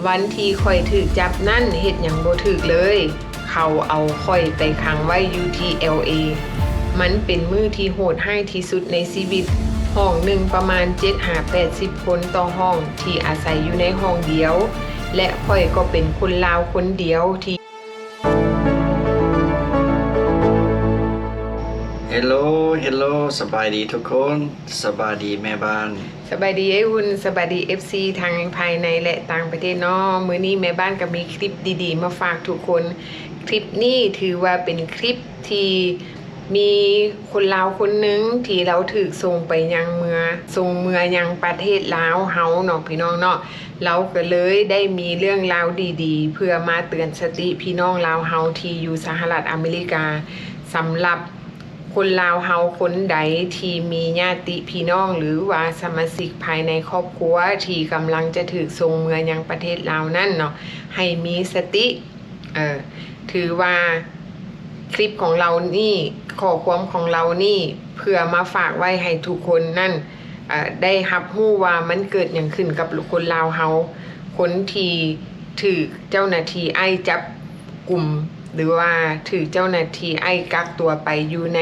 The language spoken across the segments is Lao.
ວັນທີ່ຂ້ອຍຖືກຈັບນັ້ນເຮັດຫຍັງບໍ່ຖືກເລີຍ. ເຂົາເອົາຂ້ອຍໄປຂັງໄວ້ຢູ່ທີ່ ແອລເອ. ມັນເປັນມື້ທີ່ໂຫດຮ້າຍທີ່ສຸດໃນຊີວິດ. ຫ້ອງໜຶ່ງປະມານເຈັດຫາແປດສິບຄົນຕໍ່ຫ້ອງ ທີ່ອາໄສຢູ່ໃນຫ້ອງດຽວ ແລະ ຂ້ອຍກໍເປັນຄົນລາວຄົນດຽວທີ່ ເຮລໂລ ເຮລໂລ ສະບາຍດີທຸກຄົນ. ສະບາຍດີແມ່ບ້ານ. ສະບາຍດີອ້າຍອຸ່ນ, ສະບາຍດີເອັຟຊີທັງພາຍໃນ ແລະ ຕ່າງປະເທດເນາະ. ມື້ນີ້ແມ່ບ້ານກໍມີຄລິບດີໆມາຝາກທຸກຄົນ. ຄລິບນີ້ຖືວ່າເປັນຄລິບທີ່ມີຄົນລາວຄົນໜຶ່ງທີ່ລາວຖືກສົ່ງໄປຍັງເມືອ, ສົ່ງເມືອຍັງປະເທດລາວເຮົາເນາະ ພີ່ນ້ອງເນາະ. ລາວກໍເລີຍໄດ້ມີເລື່ອງລາວດີໆ ເພື່ອມາເຕືອນສະຕິພີ່ນ້ອງລາວເຮົາທີ່ຢູ່ສະຫະລັດອາເມລິກາ. ສຳລັບ ຄົນລາວເຮົາຄົນໃດທີ່ມີຍາດຕິພີ່ນ້ອງ ຫຼືວ່າສະມາຊິກພາຍໃນຄອບຄົວທີ່ກຳລັງຈະຖືກສົ່ງເມືອຍັງປະເທດລາວນັ້ນເນາະ ໃຫ້ມີສະຕິ. ເອີ ຖືວ່າຄລິບຂອງລາວນີ້ ຂໍ້ຄວາມຂອງລາວນີ້ ເພື່ອມາຝາກໄວ້ໃຫ້ທຸກຄົນນັ້ນ ເອີ ໄດ້ຮັບຮູ້ວ່າມັນເກີດຫຍັງຂຶ້ນກັບຄົນລາວເຮົາ ຄົນທີ່ຖືກເຈົ້າໜ້າທີ່ໄອສ໌ຈັບ ກຸ່ມ ຫຼືວ່າຖືກເຈົ້າໜ້າທີ່ໄອສ໌ກັກຕົວໄປຢູ່ໃນ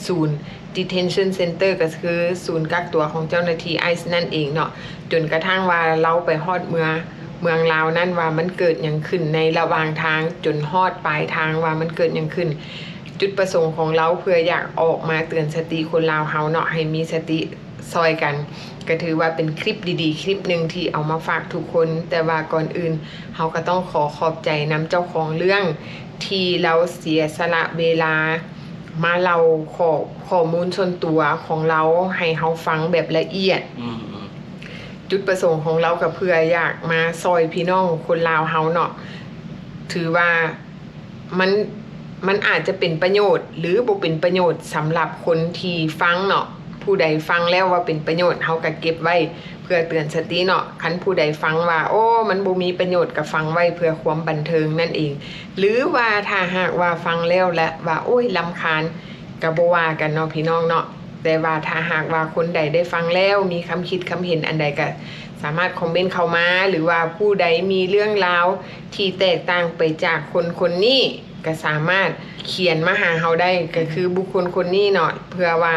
ສູນ detention center ກໍຄືສູນກັກຕົວຂອງເຈົ້າໜ້າທີ່ໄອສ໌ນັ້ນເອງເນາະ, ຈົນກະທັ້ງວ່າລາວໄປຮອດເມືອງ ເມືອງລາວນັ້ນວ່າມັນເກີດຫຍັງຂຶ້ນໃນລະຫວ່າງທາງ ຈົນຮອດປາຍທາງວ່າມັນເກີດຫຍັງຂຶ້ນ. ຈຸດປະສົງຂອງລາວເພື່ອຢາກອອກມາເຕືອນສະຕິຄົນລາວເຮົາເນາະ ໃຫ້ມີສະຕິ ຊ່ອຍກັນ ກໍຖືວ່າເປັນຄລິບດີໆຄລິບໜຶ່ງທີ່ເອົາມາຝາກທຸກຄົນ. ແຕ່ວ່າກ່ອນອື່ນ ເຮົາກໍຕ້ອງຂໍຂອບໃຈນຳເຈົ້າຂອງເລື່ອງ ທີ່ລາວເສຍສະຫຼະເວລາມາເລົ່າຂໍ້ ຂໍ້ມູນສ່ວນຕົວຂອງລາວໃຫ້ເຮົາຟັງແບບລະອຽດ. ອືມ ອືມ ຈຸດປະສົງຂອງລາວກໍເພື່ອຢາກມາຊ່ອຍພີ່ນ້ອງຄົນລາວເຮົາເນາະ ຖືວ່າ ມັນ ມັນອາດຈະເປັນປະໂຫຍດ ຫຼື ບໍ່ເປັນປະໂຫຍດສຳລັບຄົນທີ່ຟັງເນາະ. ຜູ້ໃດຟັງແລ້ວວ່າເປັນປະໂຫຍດ ເຮົາກະເກັບໄວ້ເພື່ອເຕືອນສະຕິເນາະ. ຄັນຜູ້ໃດຟັງວ່າ ໂອ້ ມັນບໍ່ມີປະໂຫຍດ ກະຟັງໄວ້ເພື່ອຄວາມບັນເທີງນັ້ນເອງ. ຫຼືວ່າຖ້າຫາກວ່າຟັງແລ້ວລະວ່າ ໂອ້ຍ ລຳຄານ ກະບໍ່ວ່າກັນເນາະ ພີ່ນ້ອງເນາະ. ແຕ່ວ່າຖ້າຫາກວ່າຄົນໃດໄດ້ຟັງແລ້ວ ມີຄຳຄິດຄຳເຫັນອັນໃດ ກະສາມາດຄອມເມັນເຂົ້າມາ ຫຼືວ່າຜູ້ໃດມີເລື່ອງລາວທີ່ແຕກຕ່າງໄປຈາກຄົນຄົນນີ້ ກະສາມາດຂຽນມາຫາເຮົາໄດ້ ກະຄືບຸກຄົນຄົນນີ້ເນາະ ເພື່ອວ່າ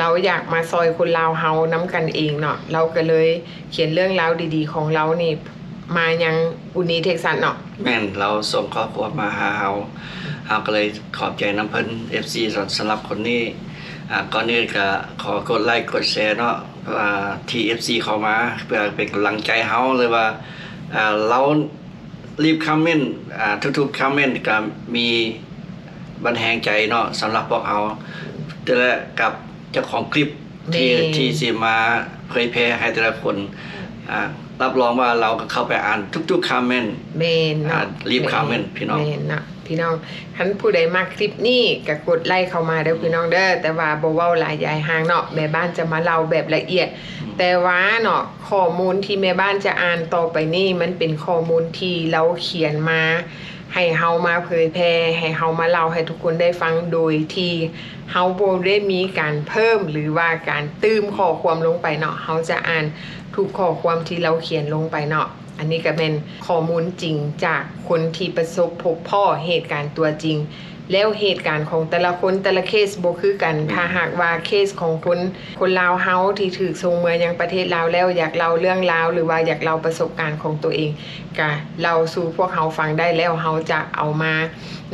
ລາວຢາກມາຊ່ອຍຄົນລາວເຮົານຳກັນເອງເນາະ. ລາວກະເລີຍຂຽນເລື່ອງລາວດີໆຂອງລາວນີ້ ມາຍັງອຸນີເທັກຊັສເນາະ. ແມ່ນ ລາວສົ່ງຂໍ້ຄວາມມາຫາເຮົາ ເຮົາກໍເລີຍຂອບໃຈນຳເພິ່ນ ເອັຟຊີ ສຳລັບຄົນນີ້. ອາ ກ່ອນອື່ນກໍຂໍກົດໄລກົດແຊເນາະ ອາ ທີ່ ເອັຟຊີ ເຂົ້າມາ ເພື່ອເປັນກຳລັງໃຈເຮົາ ຫຼືວ່າ ອາ ລາວ ລີບຄອມເມັນ ອາ ທຸກໆຄອມເມັນກໍມີບັນແຮງໃຈເນາະ ສຳລັບພວກເຮົາ ແລະ ກັບເຈົ້າຂອງຄລິບທີ່ ທີ່ຊິມາເຜີຍແຜ່ໃຫ້ແຕ່ລະຄົນ ອາ ຮັບຮອງວ່າລາວກໍເຂົ້າໄປອ່ານທຸກໆຄອມເມັນ. ແມ່ນເນາະ ອາ ລີບຄອມເມັນ ແມ່ນ ພີ່ນ້ອງ ແມ່ນເນາະ ພີ່ນ້ອງ. ຄັນຜູ້ໃດມັກຄລິບນີ້ກໍກົດໄລເຂົ້າມາເດີ ອືມ ພີ່ນ້ອງເດີ. ແຕ່ວ່າບໍ່ເວົ້າຫຼາຍຢາຍຫ່າງເນາະ ແມ່ບ້ານຈະມາເລົ່າແບບລະອຽດ. ອືມ ແຕ່ວ່າເນາະ ຂໍ້ມູນທີ່ແມ່ບ້ານຈະອ່ານຕໍ່ໄປນີ້ ມັນເປັນຂໍ້ມູນທີ່ລາວຂຽນມາ ໃຫ້ເຮົາມາເຜີຍແຜ່ ໃຫ້ເຮົາມາເລົ່າໃຫ້ທຸກຄົນໄດ້ຟັງ ໂດຍທີ່ເຮົາບໍ່ໄດ້ມີການເພີ່ມ ຫຼືວ່າການຕື່ມຂໍ້ຄວາມລົງໄປເນາະ. ເຮົາຈະອ່ານທຸກຂໍ້ຄວາມທີ່ລາວຂຽນລົງໄປເນາະ. ອັນນີ້ກໍແມ່ນຂໍ້ມູນຈິງຈາກຄົນທີ່ປະສົບພົບພໍ້ເຫດການຕົວຈິງ ແລ້ວເຫດການຂອງແຕ່ລະຄົນ ແຕ່ລະເຄສບໍ່ຄືກັນ. ແມ່ນ ຖ້າຫາກວ່າເຄສຂອງຄົນ ຄົນລາວເຮົາທີ່ຖືກສົ່ງເມືອຍັງປະເທດລາວແລ້ວ ຢາກເລົ່າເລື່ອງລາວ ຫຼືວ່າຢາກເລົ່າປະສົບການຂອງຕົວເອງ ກະເລົ່າສູ່ພວກເຮົາຟັງໄດ້ ແລ້ວເຮົາຈະເອົາມາ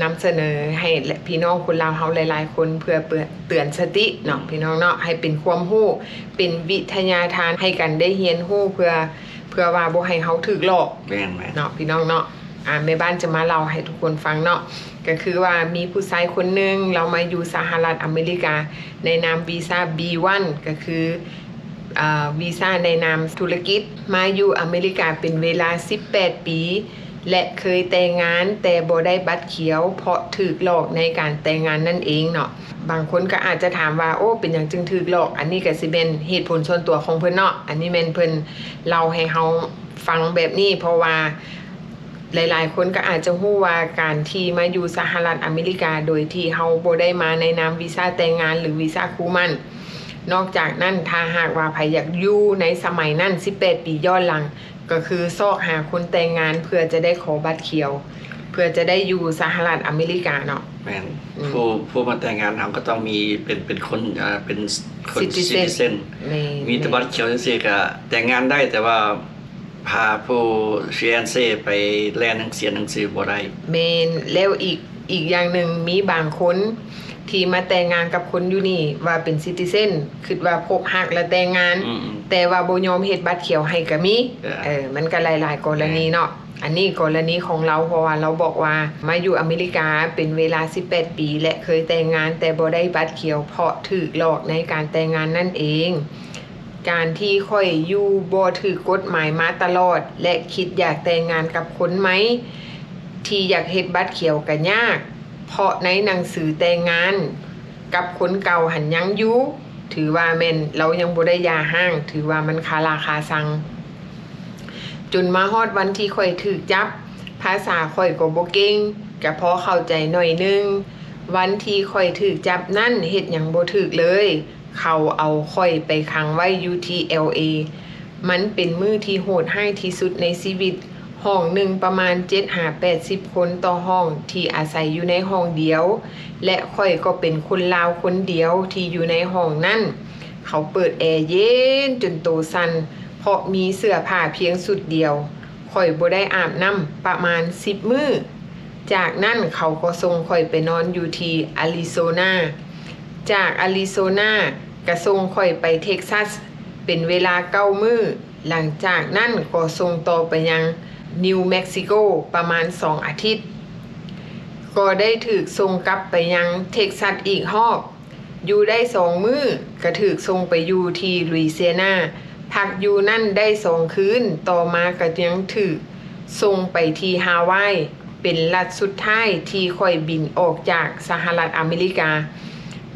ນຳສະເໜີໃຫ້ພີ່ນ້ອງຄົນລາວເຮົາຫຼາຍໆຄົນ ເພື່ອເຕືອນສະຕິເນາະ ອືມ ພີ່ນ້ອງເນາະ ໃຫ້ເປັນຄວາມຮູ້ ເປັນວິທະຍາທານໃຫ້ກັນໄດ້ຮຽນຮູ້ ເພື່ອ ເພື່ອວ່າບໍ່ໃຫ້ເຮົາຖືກຫຼອກ. ແມ່ນໆ ເນາະ ພີ່ນ້ອງເນາະ. ອາ ແມ່ບ້ານຈະມາເລົ່າໃຫ້ທຸກຄົນຟັງເນາະ ກໍຄືວ່າມີຜູ້ຊາຍຄົນໜຶ່ງ ລາວມາຢູ່ສະຫະລັດອາເມລິກາໃນນາມວີຊາ ບີວັນ ກໍຄື ອາ ວີຊາໃນນາມທຸລະກິດ ມາຢູ່ອາເມລິກາເປັນເວລາສິບແປດປີ ແລະ ເຄີຍແຕ່ງງານ ແຕ່ບໍ່ໄດ້ບັດຂຽວ ເພາະຖືກຫຼອກໃນການແຕ່ງງານນັ້ນເອງເນາະ. ບາງຄົນກໍອາດຈະຖາມວ່າ ໂອ້ ເປັນຫຍັງຈຶ່ງຖືກຫຼອກ? ອັນນີ້ກໍຊິແມ່ນເຫດຜົນສ່ວນຕົວຂອງເພິ່ນເນາະ. ອັນນີ້ແມ່ນເພິ່ນເລົ່າໃຫ້ເຮົາຟັງແບບນີ້ ເພາະວ່າຫຼາຍໆຄົນກໍອາດຈະຮູ້ວ່າ ການທີ່ມາຢູ່ສະຫະລັດອາເມລິກາ ໂດຍທີ່ເຮົາບໍ່ໄດ້ມາໃນນາມວີຊາແຕ່ງງານ ຫຼື ວີຊາຄູ່ໝັ້ນ. ນອກຈາກນັ້ນ ຖ້າຫາກວ່າໃຜຢາກຢູ່ໃນສະໄໝນັ້ນ ສິບແປດປີຍ້ອນຫຼັງ ກໍຄືຊອກຫາຄົນແຕ່ງງານເພື່ອຈະໄດ້ຂໍບັດຂຽວ ເພື່ອຈະໄດ້ຢູ່ສະຫະລັດອາເມລິກາເນາະ. ແມ່ນ ອືມ ຜູ້ ຜູ້ມາແຕ່ງງານເຮົາກໍຕ້ອງມີເປັນ ເປັນຄົນ ເອີ ເປັນຄົນ citizen citizen ແມ່ນ ມີແຕ່ບັດຂຽວຈັ່ງຊີ້ກໍແຕ່ງງານໄດ້ ແຕ່ວ່າ ພາຜູ້ fiancé ໄປແລ່ນໜັງສື ໜັງສືບໍ່ໄດ້. ແມ່ນ ແລ້ວອີກ ອີກຢ່າງໜຶ່ງ ມີບາງຄົນທີ່ມາແຕ່ງງານກັບຄົນຢູ່ນີ້ວ່າເປັນ citizen ຄິດວ່າພົບຮັກແລ້ວແຕ່ງງານ ອືມໆ ແຕ່ວ່າບໍ່ຍອມເຮັດບັດຂຽວໃຫ້ກໍມີ. ເອີ ເອີ ມັນກໍຫຼາຍໆກໍລະນີເນາະ. ອັນນີ້ກໍລະນີຂອງລາວ ເພາະວ່າລາວບອກວ່າມາຢູ່ອາເມລິກາເປັນເວລາສິບແປດປີ ແລະ ເຄີຍແຕ່ງງານແຕ່ບໍ່ໄດ້ບັດຂຽວ ເພາະຖືກຫຼອກໃນການແຕ່ງງານນັ້ນເອງ. ການທີ່ຂ້ອຍຢູ່ບໍ່ຖືກກົດໝາຍມາຕະຫຼອດ ແລະ ຄິດຢາກແຕ່ງງານກັບຄົນໃໝ່ທີ່ຢາກເຮັດບັດຂຽວກໍຍາກ ເພາະໃນໜັງສືແຕ່ງງານກັບຄົນເກົ່າຫັ້ນຍັງຢູ່ ຖືວ່າແມ່ນລາວຍັງບໍ່ໄດ້ຢ່າຮ້າງ ຖືວ່າມັນຄາລາຄາຊັງ. ຈົນມາຮອດວັນທີ່ຂ້ອຍຖືກຈັບ ພາສາຂ້ອຍກໍບໍ່ເກັ່ງ ກະພໍເຂົ້າໃຈໜ້ອຍໜຶ່ງ. ວັນທີ່ຂ້ອຍຖືກຈັບນັ້ນເຮັດຫຍັງບໍ່ຖືກເລີຍ. ເຂົາເອົາຂ້ອຍໄປຂັງໄວ້ຢູ່ທີ່ LA ມັນເປັນມື້ທີ່ໂຫດຮ້າຍທີ່ສຸດໃນຊີວິດ. ຫ້ອງໜຶ່ງປະມານເຈັດຫາແປດສິບຄົນຕໍ່ຫ້ອງ ທີ່ອາໄສຢູ່ໃນຫ້ອງດຽວ ແລະ ຂ້ອຍກໍເປັນຄົນລາວຄົນດຽວທີ່ຢູ່ໃນຫ້ອງນັ້ນ. ເຂົາເປີດແອເຢັນຈົນໂຕສັ່ນ ເພາະມີເສື້ອຜ້າພຽງຊຸດດຽວ. ຂ້ອຍບໍ່ໄດ້ອາບນ້ຳປະມານສິບມື້. ຈາກນັ້ນເຂົາກໍສົ່ງຂ້ອຍໄປນອນຢູ່ທີ່ອາຣິໂຊນາ. ຈາກອາຣິໂຊນາກະສົ່ງຂ້ອຍໄປເທັກຊັສເປັນເວລາເກົ້າມື້. ຫຼັງຈາກນັ້ນກໍສົ່ງຕໍ່ໄປຍັງນິວເມັກຊິໂກປະມານສອງອາທິດ. ກໍໄດ້ຖືກສົ່ງກັບໄປຍັງເທັກຊັສອີກຮອບ. ຢູ່ໄດ້ສອງມື້ ກະຖືກສົ່ງໄປຢູ່ທີ່ລຸຍເຊຍນາ ພັກຢູ່ນັ້ນໄດ້ສອງຄືນ. ຕໍ່ມາກະຍັງຖືກສົ່ງໄປທີ່ຮາວາຍ ເປັນລັດສຸດທ້າຍທີ່ຂ້ອຍບິນອອກຈາກສະຫະລັດອາເມລິກາ.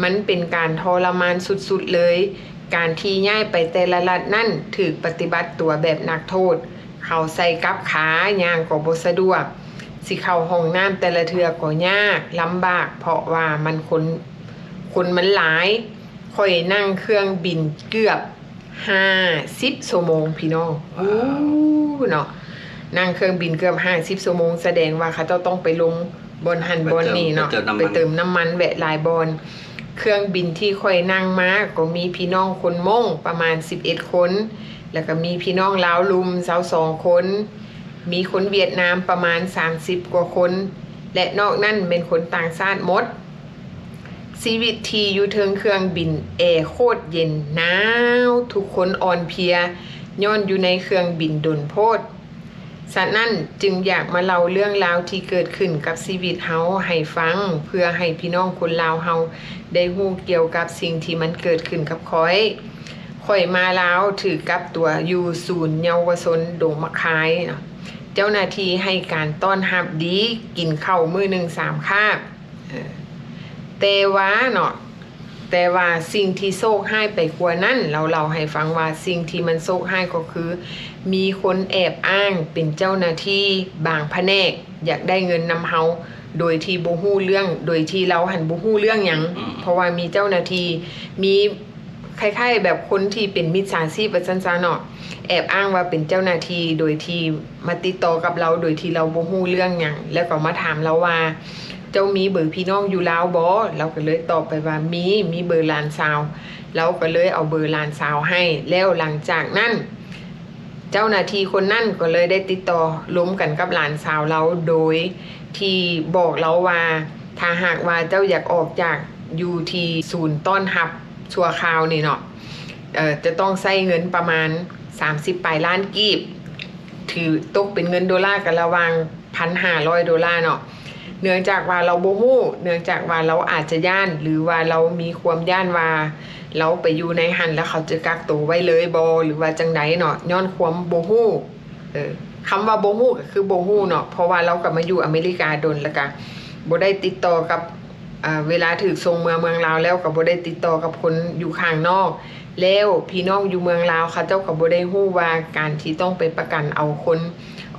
ມັນເປັນການທໍລະມານສຸດໆເລີຍ. ການທີ່ຍ້າຍໄປແຕ່ລະລັດນັ້ນຖືກປະຕິບັດຕົວແບບນັກໂທດ. ເຂົາໃສ່ກັບຂາ ຍ່າງກໍບໍ່ສະດວກ. ຊິເຂົ້າຫ້ອງນ້ຳແຕ່ລະເທື່ອກໍຍາກລຳບາກ ເພາະວ່າມັນຄົນ ຄົນມັນຫຼາຍ. ຂ້ອຍນັ່ງເຄື່ອງບິນເກືອບຫ້າສິບຊົ່ວໂມງ ພີ່ນ້ອງ. ວ້າວ ເນາະ ນັ່ງເຄື່ອງບິນເກືອບຫ້າສິບຊົ່ວໂມງ ສະແດງວ່າເຂົາເຈົ້າຕ້ອງໄປລົງບ່ອນຫັ້ນບ່ອນນີ້ເນາະ ໄປເຕີມ ໄປເຕີມນ້ຳມັນ ແວະຫຼາຍບ່ອນ. ເຄື່ອງບິນທີ່ຂ້ອຍນັ່ງມາກໍມີພີ່ນ້ອງຄົນມົ້ງປະມານສິບເອັດຄົນ ແລ້ວກໍມີພີ່ນ້ອງລາວລຸ່ມຊາວສອງຄົນ ມີຄົນຫວຽດນາມປະມານສາມສິບກວ່າຄົນ ແລະ ນອກນັ້ນແມ່ນຄົນຕ່າງຊາດໝົດ. ຊີວິດທີ່ຢູ່ເທິງເຄື່ອງບິນ ແອໂຄດເຢັນ ໜາວ ທຸກຄົນອ່ອນເພຍ ຍ້ອນຢູ່ໃນເຄື່ອງບິນດົນໂພດ. ສະນັ້ນຈຶ່ງຢາກມາເລົ່າເລື່ອງລາວທີ່ເກີດຂຶ້ນກັບຊີວິດເຮົາໃຫ້ຟັງ ເພື່ອໃຫ້ພີ່ນ້ອງຄົນລາວເຮົາໄດ້ຮູ້ກ່ຽວກັບສິ່ງທີ່ມັນເກີດຂຶ້ນກັບຂ້ອຍ. ຂ້ອຍມາລາວຖືກກັກຕົວຢູ່ສູນເຍົາວະຊົນດົງໝາກຄາຍເນາະ. ເຈົ້າໜ້າທີ່ໃຫ້ການຕ້ອນຮັບດີ, ກິນເຂົ້າມື້ໜຶ່ງສາມຄາບ. ເອີ ແຕ່ວ່າເນາະ ແຕ່ວ່າສິ່ງທີ່ໂຊກຮ້າຍໄປກວ່ານັ້ນ ລາວເລົ່າໃຫ້ຟັງວ່າສິ່ງທີ່ມັນໂຊກຮ້າຍກໍຄື ມີຄົນແອບອ້າງເປັນເຈົ້າໜ້າທີ່ບາງພະແນກ ຢາກໄດ້ເງິນນຳເຮົາ ໂດຍທີ່ບໍ່ຮູ້ເລື່ອງ ໂດຍທີ່ລາວຫັ້ນບໍ່ຮູ້ເລື່ອງຫຍັງ. ອືມ ເພາະວ່າມີເຈົ້າໜ້າທີ່ ມີ ຄ້າຍໆແບບຄົນທີ່ເປັນມິດສາຊີບວ່າຊັ້ນຊະເນາະ ແອບອ້າງວ່າເປັນເຈົ້າໜ້າທີ່ ໂດຍທີ່ມາຕິດຕໍ່ກັບລາວ ໂດຍທີ່ລາວບໍ່ຮູ້ເລື່ອງຫຍັງ ແລ້ວກໍມາຖາມລາວວ່າ ເຈົ້າມີເບີພີ່ນ້ອງຢູ່ລາວບໍ່? ລາວກໍເລີຍຕອບໄປວ່າມີ ມີເບີຫຼານສາວ. ລາວກໍເລີຍເອົາເບີຫຼານສາວໃຫ້ ແລ້ວຫຼັງຈາກນັ້ນ ເຈົ້າໜ້າທີ່ຄົນນັ້ນກໍເລີຍໄດ້ຕິດຕໍ່ລົມກັນກັບຫຼານສາວລາວ ໂດຍທີ່ບອກລາວວ່າ ຖ້າຫາກວ່າເຈົ້າຢາກອອກຈາກຢູ່ທີ່ສູນຕ້ອນຮັບຊົ່ວຄາວນີ້ເນາະ ເອີ ຈະຕ້ອງໃຊ້ເງິນປະມານສາມສິບປາຍລ້ານກີບ ຖືຕົກເປັນເງິນໂດລາກໍລະຫວ່າງ ພັນຫ້າຮ້ອຍໂດລາເນາະ. ເນື່ອງຈາກວ່າລາວບໍ່ຮູ້ ເນື່ອງຈາກວ່າລາວອາດຈະຢ້ານ ຫຼືວ່າລາວມີຄວາມຢ້ານວ່າລາວໄປຢູ່ໃນຫັ້ນແລ້ວເຂົາຈະກັກໂຕໄວ້ເລີຍບໍ່ ຫຼືວ່າຈັ່ງໃດເນາະ ຍ້ອນຄວາມບໍ່ຮູ້. ເອີ ຄຳວ່າບໍ່ຮູ້ກໍຄືບໍ່ຮູ້ເນາະ ເພາະວ່າລາວກໍມາຢູ່ອາເມລິກາດົນ ແລ້ວກໍບໍ່ໄດ້ຕິດຕໍ່ກັບ ເອີ ເວລາຖືກສົ່ງເມືອເມືອງລາວແລ້ວ ກໍບໍ່ໄດ້ຕິດຕໍ່ກັບຄົນຢູ່ຂ້າງນອກ. ແລ້ວພີ່ນ້ອງຢູ່ເມືອງລາວ ເຂົາເຈົ້າກໍບໍ່ໄດ້ຮູ້ວ່າການທີ່ຕ້ອງໄປປະກັນເອົາຄົນ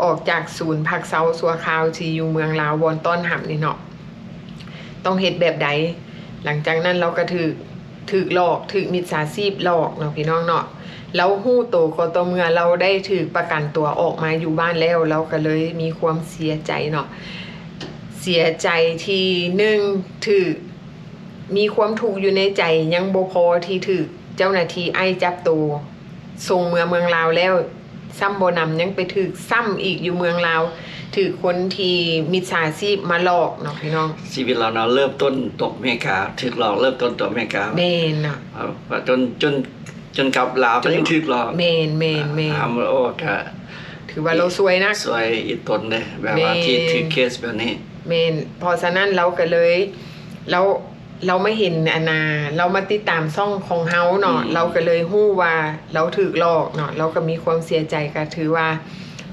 ອອກຈາກສູນພັກເຊົາຊົ່ວຄາວທີ່ຢູ່ເມືອງລາວບ່ອນຕ້ອນຮັບນີ້ເນາະ ຕ້ອງເຮັດແບບໃດ. ຫຼັງຈາກນັ້ນລາວກໍຖືກ ຖືກຫຼອກ ຖືກມິດສາຊີບຫຼອກເນາະ ພີ່ນ້ອງເນາະ. ລາວຮູ້ໂຕກໍຕໍ່ເມື່ອລາວໄດ້ຖືກປະກັນຕົວອອກມາຢູ່ບ້ານແລ້ວ ລາວກໍເລີຍມີຄວາມເສຍໃຈເນາະ ເສຍໃຈທີ່ໜຶ່ງ ຖືກ ມີຄວາມທຸກຢູ່ໃນໃຈ ຍັງບໍ່ພໍທີ່ຖືກເຈົ້າໜ້າທີ່ໄອສ໌ຈັບໂຕ ສົ່ງເມືອເມືອງລາວແລ້ວ ຊ້ຳບໍ່ໜຳຍັງໄປຖືກຊ້ຳອີກຢູ່ເມືອງລາວ ຖືກຄົນທີ່ມິດສາຊີບມາຫຼອກເນາະ ພີ່ນ້ອງ. ຊີວິດລາວເນາະ ເລີ່ມຕົ້ນຕົກເມກາ ຖືກຫຼອກເລີ່ມຕົ້ນຕົກເມກາ ແມ່ນເນາະ ເອີ ວ່າຈົນ ຈົນ ຈົນກັບລາວກໍຍັງຖືກຫຼອກ ແມ່ນໆໆ ຖາມວ່າ ໂອ້ ກະ ຖືວ່າລາວຊວຍນະ ຊວຍອີ່ຕົນເດ້ ແບບວ່າ ແມ່ນ ທີ່ຖືກເຄສແບບນີ້ ແມ່ນ. ເພາະສະນັ້ນລາວກໍເລີຍ ລາວ ລາວມາເຫັນ ອັນນ່າ ລາວມາຕິດຕາມຊ່ອງຂອງເຮົາເນາະ ອືມ ລາວກໍເລີຍຮູ້ວ່າລາວຖືກຫຼອກເນາະ ລາວກໍມີຄວາມເສຍໃຈ ກໍຖືວ່າ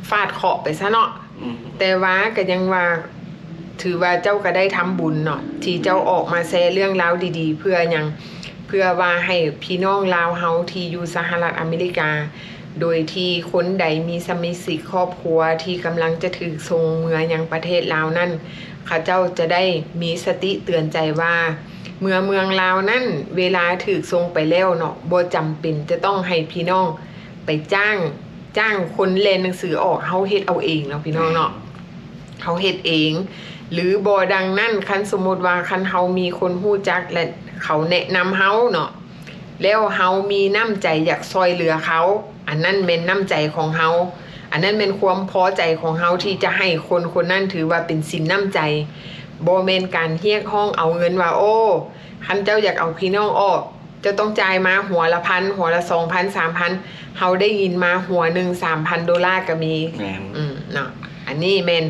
ຟາດເຄາະໄປຊະເນາະ ອືມ ແຕ່ວ່າກໍຍັງວ່າ ຖືວ່າເຈົ້າກໍໄດ້ທຳບຸນເນາະ ທີ່ເຈົ້າອອກມາແຊເລື່ອງລາວດີໆ ເພື່ອຫຍັງ? ເພື່ອວ່າໃຫ້ພີ່ນ້ອງລາວເຮົາທີ່ຢູ່ສະຫະລັດອາເມລິກາ ໂດຍທີ່ຄົນໃດມີສະມາຊິກຄອບຄົວທີ່ກຳລັງຈະຖືກສົ່ງເມືອຍັງປະເທດລາວນັ້ນ ເຂົາເຈົ້າຈະໄດ້ມີສະຕິເຕືອນໃຈວ່າ ເມືອເມືອງລາວນັ້ນ ເວລາຖືກສົ່ງໄປແລ້ວເນາະ ບໍ່ຈຳເປັນຈະຕ້ອງໃຫ້ພີ່ນ້ອງໄປຈ້າງ ຈ້າງຄົນແລ່ນໜັງສືອອກ ເຮົາເຮັດເອົາເອງເນາະ ພີ່ນ້ອງເນາະ ແມ່ນ ເຮົາເຮັດເອງ ຫຼືບໍ່ດັ່ງນັ້ນ ຄັນສົມມຸດວ່າ ຄັນເຮົາມີຄົນຮູ້ຈັກ ແລະ ເຂົາແນະນຳເຮົາເນາະ ແລ້ວເຮົາມີນ້ຳໃຈຢາກຊ່ວຍເຫຼືອເຂົາ ອັນນັ້ນແມ່ນນ້ຳໃຈຂອງເຮົາ ອັນນັ້ນແມ່ນຄວາມພໍໃຈຂອງເຮົາທີ່ຈະໃຫ້ຄົນຄົນນັ້ນ ຖືວ່າເປັນສິນນ້ຳໃຈ ບໍ່ແມ່ນການຮຽກຮ້ອງເອົາເງິນວ່າ ໂອ້ ຄັນເຈົ້າຢາກເອົາພີ່ນ້ອງອອກ ເຈົ້າຕ້ອງຈ່າຍມາຫົວລະພັນ ຫົວລະສອງພັນ ສາມພັນ ເຮົາໄດ້ຍິນມາຫົວໜຶ່ງສາມພັນໂດລາກໍມີ ແມ່ນ ອືມ ເນາະ ອັນນີ້ແມ່ນ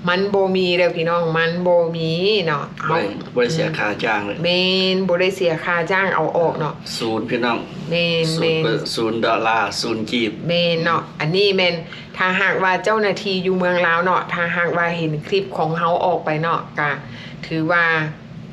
ມັນບໍ່ມີເດີ້ພີ່ນ້ອງ ມັນບໍ່ມີເນາະ ບໍ່ໄດ້ ເຮົາ ບໍ່ໄດ້ເສຍ ອືມ ຄ່າຈ້າງເລີຍ ແມ່ນ ບໍ່ໄດ້ເສຍຄ່າຈ້າງເອົາອອກເນາະ ສູນພີ່ນ້ອງ ແມ່ນ ສູນ ແມ່ນ ເປີ ສູນໂດລາ ສູນກີບ ແມ່ນເນາະ ອັນນີ້ແມ່ນ ຖ້າຫາກວ່າເຈົ້າໜ້າທີ່ຢູ່ເມືອງລາວເນາະ ຖ້າຫາກວ່າເຫັນຄລິບຂອງເຮົາອອກໄປເນາະ ກະຖືວ່າ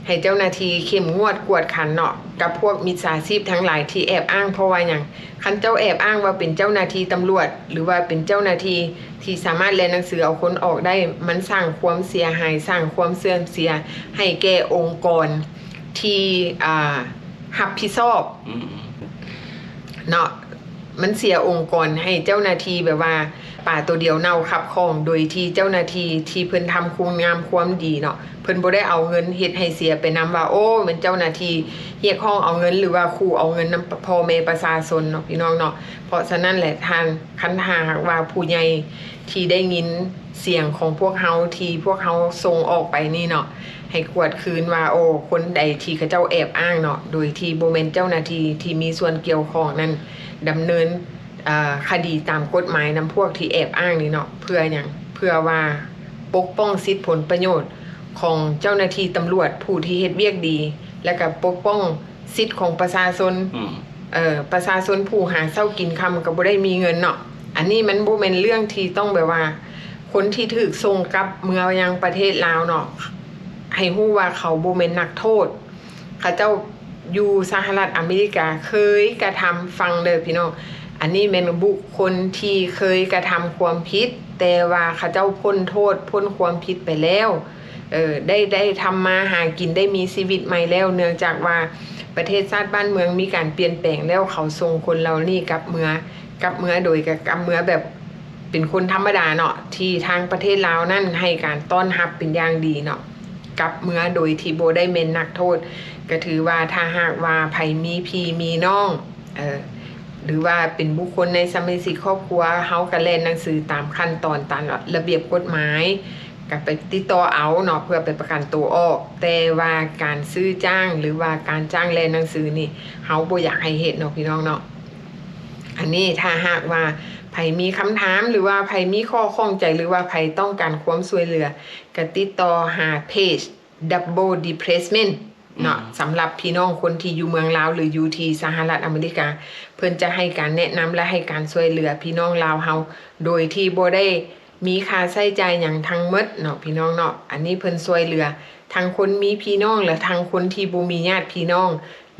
ໃຫ້ເຈົ້າໜ້າທີ່ເຂັ້ມງວດກວດຂັນເນາະ ກັບພວກມິດສາຊີບທັງຫຼາຍທີ່ແອບອ້າງ. ເພາະວ່າຫຍັງ? ຄັນເຈົ້າແອບອ້າງວ່າເປັນເຈົ້າໜ້າທີ່ຕຳຫຼວດ ຫຼືວ່າເປັນເຈົ້າໜ້າທີ່ທີ່ສາມາດແລ່ນໜັງສືເອົາຄົນອອກໄດ້, ມັນສ້າງຄວາມເສຍຫາຍ, ສ້າງຄວາມເສື່ອມເສຍໃຫ້ແກ່ອົງກອນທີ່ ອ່າ ຮັບຜິດຊອບ ອືມ ເນາະ. ມັນເສຍອົງກອນໃຫ້ເຈົ້າໜ້າທີ່ແບບວ່າປາໂຕດຽວເນົ່າຂັບຂອງ ໂດຍທີ່ເຈົ້າໜ້າທີ່ທີ່ເພິ່ນທຳຄຸນງາມຄວາມດີເນາະ ເພິ່ນບໍ່ໄດ້ເອົາເງິນເຮັດໃຫ້ເສຍໄປນຳວ່າ ໂອ້ ແມ່ນເຈົ້າໜ້າທີ່ຮຽກຮ້ອງເອົາເງິນ ຫຼືວ່າຂູ່ເອົາເງິນນຳພໍ່ແມ່ປະຊາຊົນເນາະ ພີ່ນ້ອງເນາະ. ເພາະສະນັ້ນແຫຼະ ທ່ານ ຄັນຖ້າຫາກວ່າຜູ້ໃຫຍ່ທີ່ໄດ້ຍິນສຽງຂອງພວກເຮົາ ທີ່ພວກເຮົາສົ່ງອອກໄປນີ້ເນາະ ໃຫ້ກວດຄືນວ່າ ໂອ້ ຄົນໃດທີ່ເຂົາເຈົ້າແອບອ້າງເນາະ ໂດຍທີ່ບໍ່ແມ່ນເຈົ້າໜ້າທີ່ທີ່ມີສ່ວນກ່ຽວຂ້ອງນັ້ນ ດຳເນີນ ເອີ ຄະດີຕາມກົດໝາຍນຳພວກທີ່ແອບອ້າງນີ້ເນາະ. ເພື່ອຫຍັງ? ເພື່ອວ່າປົກປ້ອງສິດຜົນປະໂຫຍດຂອງເຈົ້າໜ້າທີ່ຕຳຫຼວດຜູ້ທີ່ເຮັດວຽກດີ ແລະກະປົກປ້ອງສິດຂອງປະຊາຊົນ ອືມ ເອີ ປະຊາຊົນຜູ້ຫາເຊົ້າກິນຄ່ຳກໍບໍ່ໄດ້ມີເງິນເນາະ. ອັນນີ້ມັນບໍ່ແມ່ນເລື່ອງທີ່ຕ້ອງແບບວ່າ ຄົນທີ່ຖືກສົ່ງກັບເມືອຍັງປະເທດລາວເນາະ ໃຫ້ຮູ້ວ່າເຂົາບໍ່ແມ່ນນັກໂທດ. ເຂົາເຈົ້າຢູ່ສະຫະລັດອາເມລິກາເຄີຍກະທຳ ຟັງເດີ້ພີ່ນ້ອງ ອັນນີ້ແມ່ນບຸກຄົນທີ່ເຄີຍກະທຳຄວາມຜິດ ແຕ່ວ່າເຂົາເຈົ້າພົ້ນໂທດ ພົ້ນຄວາມຜິດໄປແລ້ວ ເອີ ໄດ້ ໄດ້ທຳມາຫາກິນ ໄດ້ມີຊີວິດໃໝ່ແລ້ວ ເນື່ອງຈາກວ່າປະເທດຊາດບ້ານເມືອງມີການປ່ຽນແປງແລ້ວ ເຂົາສົ່ງຄົນເຫຼົ່ານີ້ກັບເມືອ ກັບເມືອໂດຍ ກະກັບເມືອແບບ ເປັນຄົນທຳມະດາເນາະ ທີ່ທາງປະເທດລາວນັ້ນໃຫ້ການຕ້ອນຮັບເປັນຢ່າງດີເນາະ ກັບເມືອໂດຍທີ່ບໍ່ໄດ້ແມ່ນນັກໂທດ. ກະຖືວ່າຖ້າຫາກວ່າໃຜມີພີ່ມີນ້ອງ ເອີ ຫຼືວ່າເປັນບຸກຄົນໃນສະມາຊິກຄອບຄົວ ເຮົາກະແລ່ນໜັງສືຕາມຂັ້ນຕອນຕາມລະບຽບກົດໝາຍ ກະໄປຕິດຕໍ່ເອົາເນາະ ເພື່ອໄປປະກັນໂຕອອກ. ແຕ່ວ່າການຊື້ຈ້າງ ຫຼືວ່າການຈ້າງແລ່ນໜັງສືນີ້ ເຮົາບໍ່ຢາກໃຫ້ເຮັດເນາະ ພີ່ນ້ອງເນາະ. ອັນນີ້ຖ້າຫາກວ່າໃຜມີຄຳຖາມ ຫຼືວ່າໃຜມີຂໍ້ຂ້ອງໃຈ ຫຼືວ່າໃຜຕ້ອງການຄວາມຊ່ວຍເຫຼືອ ກະຕິດຕໍ່ຫາເພຈ Double Depressment ເນາະ ອືມ ສຳລັບພີ່ນ້ອງຄົນທີ່ຢູ່ເມືອງລາວ ຫຼືຢູ່ທີ່ສະຫະລັດອາເມລິກາ ເພິ່ນຈະໃຫ້ການແນະນຳ ແລະໃຫ້ການຊ່ວຍເຫຼືອພີ່ນ້ອງລາວເຮົາ ໂດຍທີ່ບໍ່ໄດ້ ມີຄ່າໃຊ້ຈ່າຍຫຍັງທັງໝົດເນາະ ພີ່ນ້ອງເນາະ. ອັນນີ້ເພິ່ນຊ່ວຍເຫຼືອທັງຄົນມີພີ່ນ້ອງ ແລະທັງຄົນທີ່ບໍ່ມີຍາດພີ່ນ້ອງ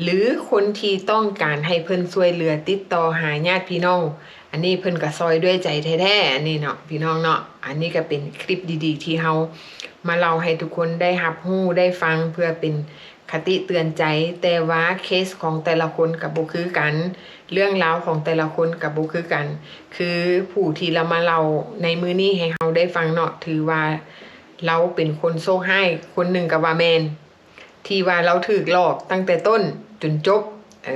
ຫຼືຄົນທີ່ຕ້ອງການໃຫ້ເພິ່ນຊ່ວຍເຫຼືອ ຕິດຕໍ່ຫາຍາດພີ່ນ້ອງ ອັນນີ້ເພິ່ນກໍຊ່ອຍດ້ວຍໃຈແທ້ໆ ອັນນີ້ເນາະ ພີ່ນ້ອງເນາະ. ອັນນີ້ກໍເປັນຄລິບດີໆ ທີ່ເຮົາມາເລົ່າໃຫ້ທຸກຄົນໄດ້ຮັບຮູ້ໄດ້ຟັງ ເພື່ອເປັນຄະຕິເຕືອນໃຈ. ແຕ່ວ່າເຄສຂອງແຕ່ລະຄົນກໍບໍ່ຄືກັນ, ເລື່ອງລາວຂອງແຕ່ລະຄົນກໍບໍ່ຄືກັນ. ຄືຜູ້ທີ່ລາວມາເລົ່າໃນມື້ນີ້ໃຫ້ເຮົາໄດ້ຟັງເນາະ ຖືວ່າລາວເປັນຄົນໂຊກຮ້າຍຄົນໜຶ່ງກໍວ່າແມ່ນ ທີ່ວ່າລາວຖືກຫຼອກຕັ້ງແຕ່ຕົ້ນຈົນຈົບ. ເອີ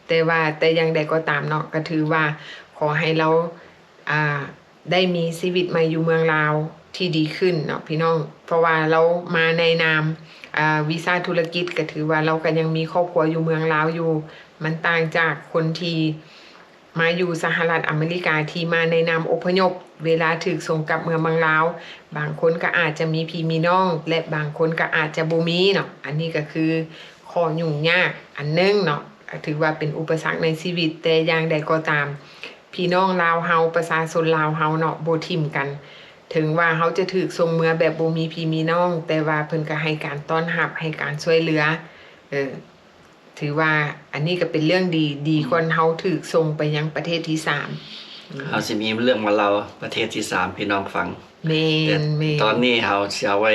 ແຕ່ວ່າແຕ່ຢ່າງໃດກໍຕາມເນາະ ກໍຖືວ່າຂໍໃຫ້ລາວ ອ່າ ໄດ້ມີຊີວິດໃໝ່ຢູ່ເມືອງລາວທີ່ດີຂຶ້ນເນາະ ພີ່ນ້ອງ. ເພາະວ່າລາວມາໃນນາມ ອ່າ ວີຊາທຸລະກິດ ກໍຖືວ່າລາວກໍຍັງມີຄອບຄົວຢູ່ເມືອງລາວຢູ່. ມັນຕ່າງຈາກຄົນທີ່ມາຢູ່ສະຫະລັດອາເມລິກາ ທີ່ມາໃນນາມອົບພະຍົບ, ເວລາຖືກສົ່ງກັບເມືອງບາງລາວ ບາງຄົນກໍອາດຈະມີພີ່ມີນ້ອງ ແລະ ບາງຄົນກໍອາດຈະບໍ່ມີເນາະ. ອັນນີ້ກໍຄືຂໍ້ຫຍຸ້ງຍາກອັນໜຶ່ງເນາະ ກໍຖືວ່າເປັນອຸປະສັກໃນຊີວິດ. ແຕ່ຢ່າງໃດກໍຕາມ ພີ່ນ້ອງລາວເຮົາ ປະຊາຊົນລາວເຮົາເນາະ ບໍ່ຖິ້ມກັນ. ເຖິງວ່າເຮົາຈະຖືກສົ່ງເມືອແບບບໍ່ມີພີ່ມີນ້ອງ ແຕ່ວ່າເພິ່ນກໍໃຫ້ການຕ້ອນຮັບ ໃຫ້ການຊ່ວຍເຫຼືອ. ເອີ ຖືວ່າອັນນີ້ກໍເປັນເລື່ອງດີ ດີກວ່າເຮົາຖືກສົ່ງໄປຍັງປະເທດທີສາມ. ເຮົາຊິມີເລື່ອງມາເລົ່າປະເທດທີສາມ ພີ່ນ້ອງຟັງ. ແມ່ນ ແຕ່ ແມ່ນ ຕອນນີ້ເຮົາຊິເອົາໄວ້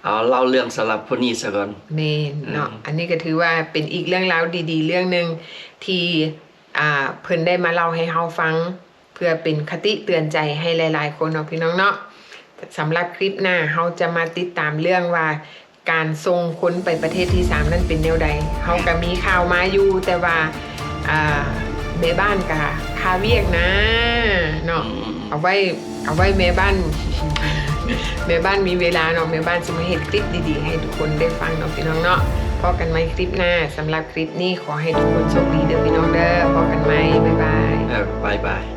ເອົາເລົ່າເລື່ອງສຳລັບຜູ້ນີ້ສາກ່ອນ. ແມ່ນເນາະ ເອີ ອັນນີ້ກໍຖືວ່າເປັນອີກເລື່ອງລາວດີໆ ເລື່ອງໜຶ່ງທີ່ ອ່າ ເພິ່ນໄດ້ມາເລົ່າໃຫ້ເຮົາຟັງ ເພື່ອເປັນຄະຕິເຕືອນໃຈໃຫ້ຫຼາຍໆຄົນເນາະ ພີ່ນ້ອງເນາະ. ສຳລັບຄລິບໜ້າເຮົາຈະມາຕິດຕາມເລື່ອງວ່າ ການສົ່ງຄົນໄປປະເທດທີສາມນັ້ນເປັນແນວໃດ. ເຮົາກໍມີຂ່າວມາຢູ່ ແຕ່ວ່າ ອ່າ ແມ່ບ້ານກໍຄາວຽກນະເນາະ. ອືມ ເອົາໄວ້ ເອົາໄວ້ແມ່ບ້ານ ແມ່ບ້ານມີເວລາເນາະ ແມ່ບ້ານຊິມາເຮັດຄລິບດີໆໃຫ້ທຸກຄົນໄດ້ຟັງເນາະ ພີ່ນ້ອງເນາະ. ພໍ້ກັນໃໝ່ຄລິບໜ້າ. ສຳລັບຄລິບນີ້ຂໍໃຫ້ທຸກຄົນໂຊກດີເດີ ພີ່ນ້ອງເດີ. ພໍ້ກັນໃໝ່ ບາຍບາຍ. ເອີ ບາຍບາຍ.